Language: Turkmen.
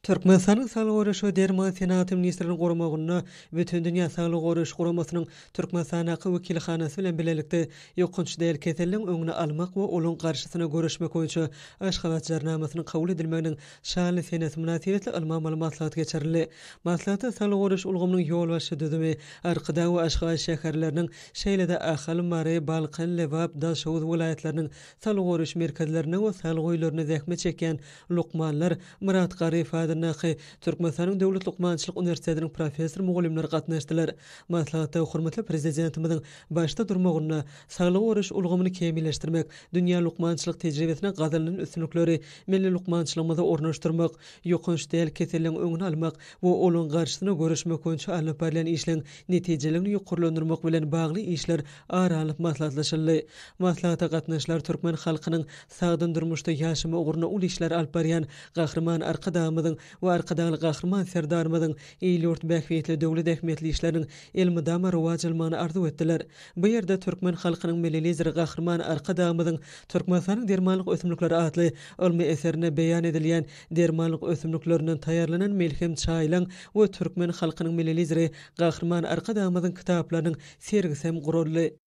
Türkmenistanyň Saglygy goraýyş we derman senagaty ministrliginiň guramagynda Bütindünýä Saglygy goraýyş guramasynyň Türkmenistandaky wekilhanasy bilen bilelikde ýokanç däl keselleriň öňüni almak we olaryň garşysyna göreşmek boýunça Aşgabat Jarnamasynyň kabul edilmeginiň şanly senesi mynasybetli ylmy-amaly maslahat geçirildi. Maslahata saglygy goraýyş ulgamynyň ýolbaşçy düzümi, Arkadag we Aşgabat şäherleriniň, şeýle-de Ahal, Mary, Balkan, Lebap, Daşoguz welaýatlarynyň saglygy goraýyş merkezlerinde we saglyk öýlerinde zähmet çekýän lukmanlar, Myrat Garyýew adyndaky Türkmenistanyň Döwlet lukmançylyk uniwersitetiniň professor-mugallymlary gatnaşdylar. Maslahatda hormatly Prezidentimiziň başda durmagynda saglygy goraýyş ulgamyny kämilleşdirmek, dünýä lukmançylyk tejribesine gazanylan üstünlikleri milli lukmançylygymyza ornaşdyrmak, ýokanç däl keselleriň öňüni almak we olaryň garşysyna göreşmek boýunça alnyp barylýan işleň netijeliligini ýokarlandyrmak bilen bagly işler ara alnyp maslahatlaşyldy. Maslahata gatnaşyjylar türkmen halkynyň sagdyn durmuşda ýaşama ugrunda uly işleri alyp barýan Gahryman Arkadagymyzyň we Arkadagly Gahryman Serdarymyzyň il-ýurt bähbitli döwlet ähmiýetli işleriniň elmydama rowaç almagyny arzuw etdiler. Bu ýerde türkmen halkynyň Milli Lideri Gahryman Arkadagymyzyň Türkmenistanyň dermanlyk ösümlikleri atly ylmy eserinde beýan edilýän dermanlyk ösümliklerinden taýýarlanan melhem çaýlaň we türkmen halkynyň Milli Lideri Gahryman Arkadagymyzyň kitaplarynyň sergisem guraldy.